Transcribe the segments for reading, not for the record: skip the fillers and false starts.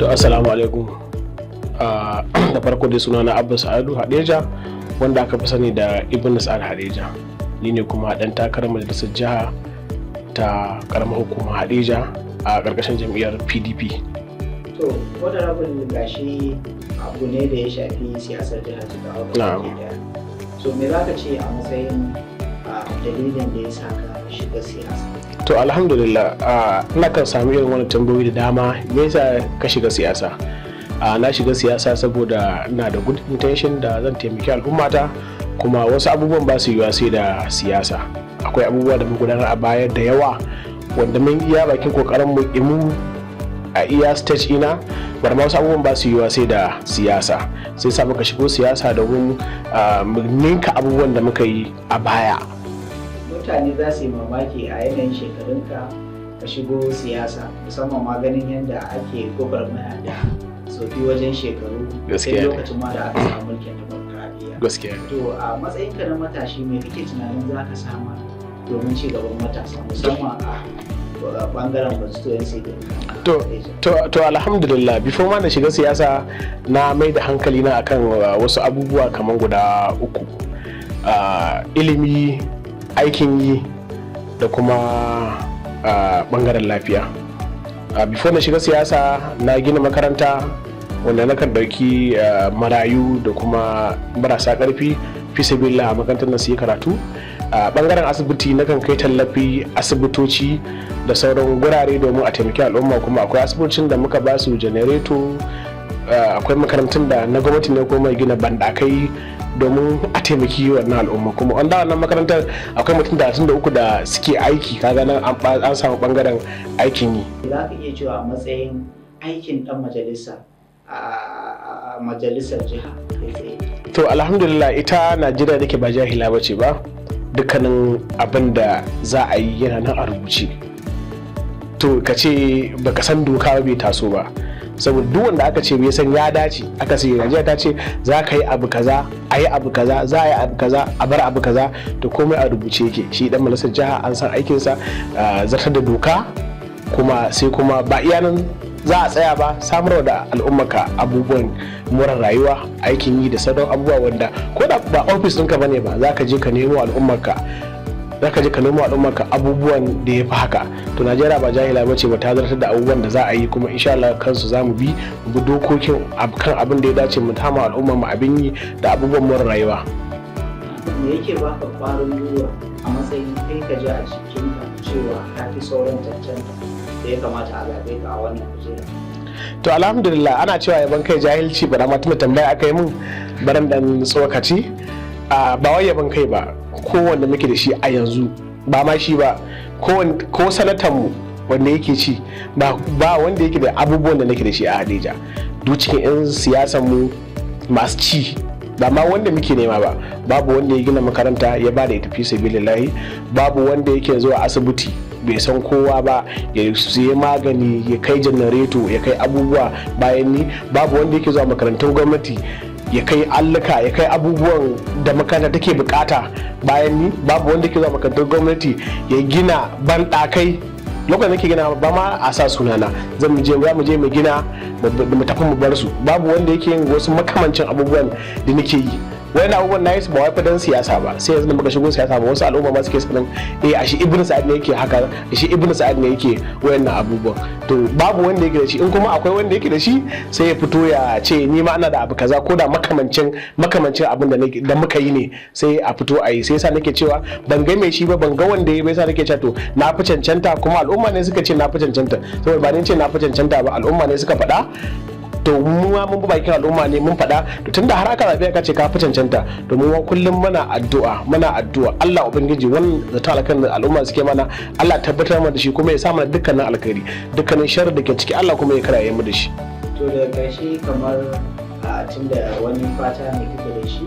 To, assalamu alaikum. Da farko dai, suna na Abba Sa'adu Hadeja, wanda aka fi sani da Ibn Sa'ad Hadeja. Ni ne kuma dan takarar majalisar jiha ta karamar hukumar Hadeja a ƙarƙashin jam'iyyar PDP. To, honorable, gashi abu ne da ya shafi siyasar jihar Jigawa gaba ɗaya. So me za ka ce a matsayin dalilin da ya sa ka shiga siyasa? To, alhamdulillah, ina kan sami irin wani tambayoyi da dama: me yasa ka shiga siyasa? Na shiga siyasa saboda ina da good intention da zan taimaki al'ummata, kuma wasu abubuwan ba su yiwuwa sai da siyasa. Akwai abubuwa da mun gudanar a baya da yawa wanda mun iya bakin kokarin mu imu a iya stage ina bar ma wasu abubuwan ba su yiwuwa sai da siyasa. Sai sa muka shigo siyasa domin mu ninka abubuwan da muka yi a baya. Mutane za su yi mamaki a yanayin shekarunka ka shigo siyasa, musamman ma ganin yadda ake gwagwarmaya da tsofi wajen shekaru Gaskiya sai ne. lokacin ma da aka samu mulkin dimokuraɗiyya. Gaskiya. To, a matsayinka na matashi, me kake tunanin za ka samar domin ci gaban matasa, musamman a bangaren constituency din? To, alhamdulillah, before ma na shiga siyasa na mai da hankali na akan wasu abubuwa kamar guda uku: ilimi, aikin yi da kuma bangaren lafiya. Before na shiga siyasa na gina makaranta wanda na kan ɗauki marayu da kuma marasa ƙarfi fi sabilillah a makarantar nan su yi karatu. A bangaren asibiti, na kan kai tallafi asibitoci da sauran gurare domin a taimaki al'umma, kuma akwai asibitocin da muka ba su janareto, akwai makarantun da na gwamnati ne kuma gina bandakai domin a taimaki wannan al'umma. Kuma wanda wannan makarantar akwai mutum 33 da suke aiki. Kaga nan an samu bangaren aikin yi. Za ka iya cewa a matsayin aikin dan majalisa a majalisar jiha kai tsaye? To, alhamdulillah, ita Najeriya da ke ba jahila ba ce ba, dukkanin abin da za a yi yana nan a rubuce. To, ka ce baka san doka ba bai taso ba, saboda duk wanda aka ce bai san ya dace aka ce Najeriya ta ce za ka yi abu kaza, a yi abu kaza, za a yi abu kaza, a bar abu kaza, to komai a rubuce yake. Shi dan majalisar jiha an san aikinsa zartar da doka, kuma sai kuma ba iya nan za a tsaya ba, samarwa da al'ummaka abubuwan more rayuwa, aikin yi da sauran abubuwa wanda ko da ba ofis ɗinka bane ba, za ka je ka nemo al'ummarka, za ka je ka nemo al'ummarka abubuwan da ya fi haka. To, Najeriya ba jahila ba ce ba, ta zartar da abubuwan da za a yi, kuma insha Allah kansu za mu bi, mu bi dokokin kan abin da ya dace, mu tama al'ummar mu abin yi da abubuwan more rayuwa. Me yake baka kwarin gwiwa a matsayin kai ka ji a cikinka cewa ka fi sauran cancanta da ya kamata a zaɓe ka a wannan kujera? To, alhamdulillah, ana cewa yaban kai jahilci ba, ma tunda tambaya aka yi mun, baran dan tsokaci. Ba wai yaban kai ba, kowanne muke da shi a yanzu, ba ma shi ba, ko sanatan mu wanda yake ci ba, ba wanda yake da abubuwan da nake da shi a Hadeja. Duk cikin 'yan siyasan mu masu ci, ba ma wanda muke nema ba, babu wanda ya gina makaranta ya ba da ita fi sabilillahi, babu wanda yake zuwa asibiti bai san kowa ba ya siya magani, ya kai janareto, ya kai abubuwa bayan ni. Babu wanda yake zuwa makarantun gwamnati ya kai alluka, ya kai abubuwan da makaranta take bukata bayan ni. Babu wanda yake zuwa makarantun gwamnati ya gina banɗakai. Lokacin da ke gina ba ma a sa sunana, zan mu je, za mu je mu gina, mu tafi mu bar su. Babu wanda yake yin wasu makamancin abubuwan da nake yi. Wani abubuwan na yi su ba wai fadan siyasa ba, sai yanzu da muka shigo siyasa ba wasu al'umma ma suke sanin, eh, a shi Ibnu Sa'ad ne yake haka, shi Ibnu Sa'ad ne yake wayannan abubuwan. To, babu wanda yake da shi. In kuma akwai wanda yake da shi, sai ya fito ya ce ni ma ana da abu kaza, ko da makamancin abin da muka yi ne, sai a fito a yi. Sai yasa nake cewa ban ga mai shi ba, ban ga wanda ya bai sa nake cewa to na fi cancanta, kuma al'umma ne suka ce na fi cancanta, saboda ba ni ce na fi cancanta ba, al'umma ne suka faɗa. To, mu ma mun bi bakin al'umma ne mun faɗa. To, tunda har aka zaɓe aka ce ka fi cancanta, to mu ma kullum muna addu'a, muna addu'a Allah ubangiji wannan zato alkan da al'umma suke mana, Allah tabbatar mana da shi, kuma ya sa mana dukkanin alkhairi, dukkanin sharri da ke ciki Allah kuma ya karaye mu da shi. To, daga ƙarshe, kamar a tunda wani fata ne kake da shi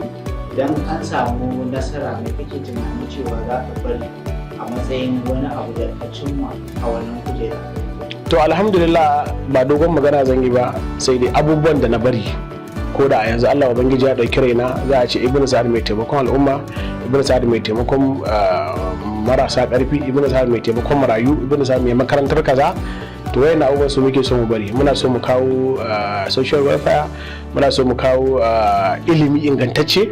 idan an samu nasara, mai kake tunanin cewa za ka bari a matsayin wani abu da ka cimma a wannan kujera? To, alhamdulillah, ba dogon magana zan yi ba, sai dai abubuwan da na bari, ko da a yanzu Allah ubangiji ya ɗauki raina, za a ce Ibnu Sa'ad mai taimakon al'umma, Ibnu Sa'ad mai taimakon marasa ƙarfi, Ibnu Sa'ad mai taimakon marayu, Ibnu Sa'ad mai makarantar kaza. To, wayannan abubuwan su muke so mu bari. Muna so mu kawo social welfare, muna so mu kawo ilimi ingantacce,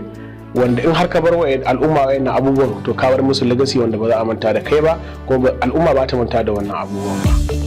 wanda in har ka bar wa al'umma wayannan abubuwan, to ka bar musu legacy wanda ba za a manta da kai ba, ko al'umma ba ta manta da wannan abubuwan ba.